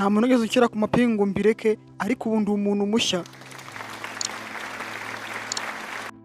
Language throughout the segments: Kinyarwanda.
Nta muntu wigeze unshyira ku mapingu ngo mbireke, ariko ubu ndi umuntu mushya.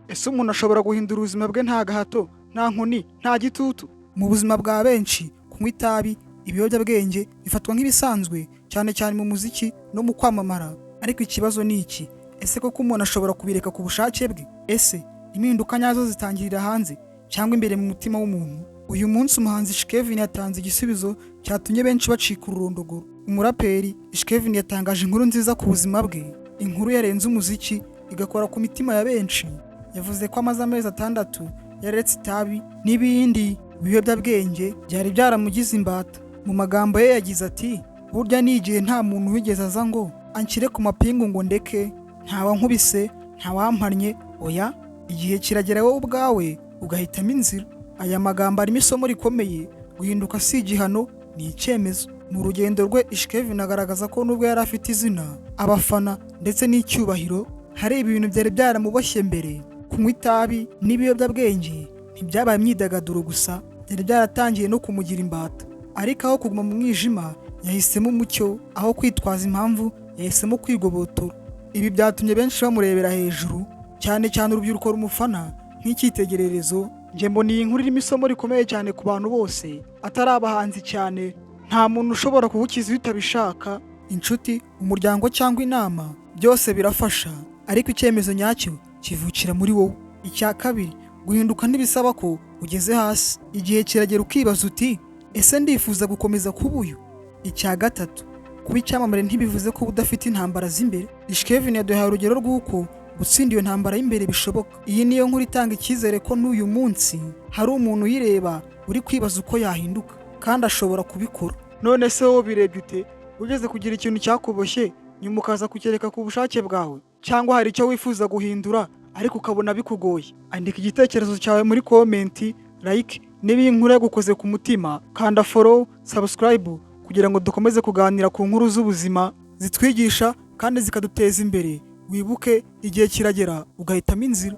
Ese umuntu ashobora guhindura ubuzima bwe nta gahato, nta nkoni, nta gitutu? Mu buzima bwa benshi, kunywa itabi, ibiyobyabwenge bifatwa nk'ibisanzwe, cyane cyane mu muziki no mu kwamamara. Ariko ikibazo ni iki: ese koko umuntu ashobora kubireka ku bushake bwe? Ese impinduka nyazo zitangirira hanze cyangwa imbere mu mutima w'umuntu? Uyu munsi umuhanzi Ish Kevin yatanze igisubizo cyatumye benshi bacika ururondogoro. Umuraperi Ish Kevin yatangaje inkuru nziza ku buzima bwe, inkuru yarenze umuziki igakora ku mitima ya benshi. Yavuze ko amaze amezi 6 yaretse itabi n'ibindi biyobyabwenge byari byaramugize imbata. Mu magambo ye yagize ati: "Burya ni igihe nta muntu wigeze aza ngo anshyire ku mapingu ngo ndeke, ntawankubise, ntawampannye, oya, igihe kiragera wowe ubwawe ugahitamo inzira." Aya magambo arimo isomo rikomeye: guhinduka si igihano, ni icyemezo. Mu rugendo rwe, Ish Kevin agaragaza ko nubwo yari afite izina, abafana ndetse n'icyubahiro, hari ibintu byari byaramuboshye mbere. Kunywa itabi n'ibiyobyabwenge ntibyabaye imyidagaduro gusa, byari byaratangiye no kumugira imbata. Ariko aho kuguma mu mwijima yahisemo umucyo, aho kwitwaza impamvu yahisemo kwigobotora. Ibi byatumye benshi bamurebera hejuru, cyane cyane urubyiruko rumufana nk'icyitegererezo. Njye mbona iyi nkuru irimo isomo rikomeye cyane ku bantu bose, atari abahanzi cyane. Nta muntu ushobora kugukiza iyo utabishaka. Inshuti, umuryango cyangwa inama, byose birafasha, ariko icyemezo nyacyo kivukira muri wowe. Icya kabiri, guhinduka ntibisaba ko ugeze hasi. Igihe kiragera ukibaza uti: "Ese ndifuza gukomeza kuba uyu?" Icya gatatu, kuba icyamamare ntibivuze ko uba udafite intambara z'imbere. Ish Kevin yaduhaye urugero rw'uko gutsinda iyo ntambara y'imbere bishoboka. Iyi niyo nkuru itanga icyizere ko n'uyu munsi hari umuntu uyireba uri kwibaza uko yahinduka, kandi ashobora kubikora. None se wowe birebye ute? Ugeze kugira ikintu cyakuboshye, nyuma ukaza kucyereka ku bushake bwawe, cyangwa hari icyo wifuza guhindura ariko ukabona bikugoye? Andika igitekerezo cyawe muri comment, like niba iyi nkuru yagukoze ku mutima, kanda follow, subscribe kugira ngo dukomeze kuganira ku nkuru z'ubuzima zitwigisha kandi zikaduteza imbere. Wibuke, igihe kiragera ugahitamo inzira.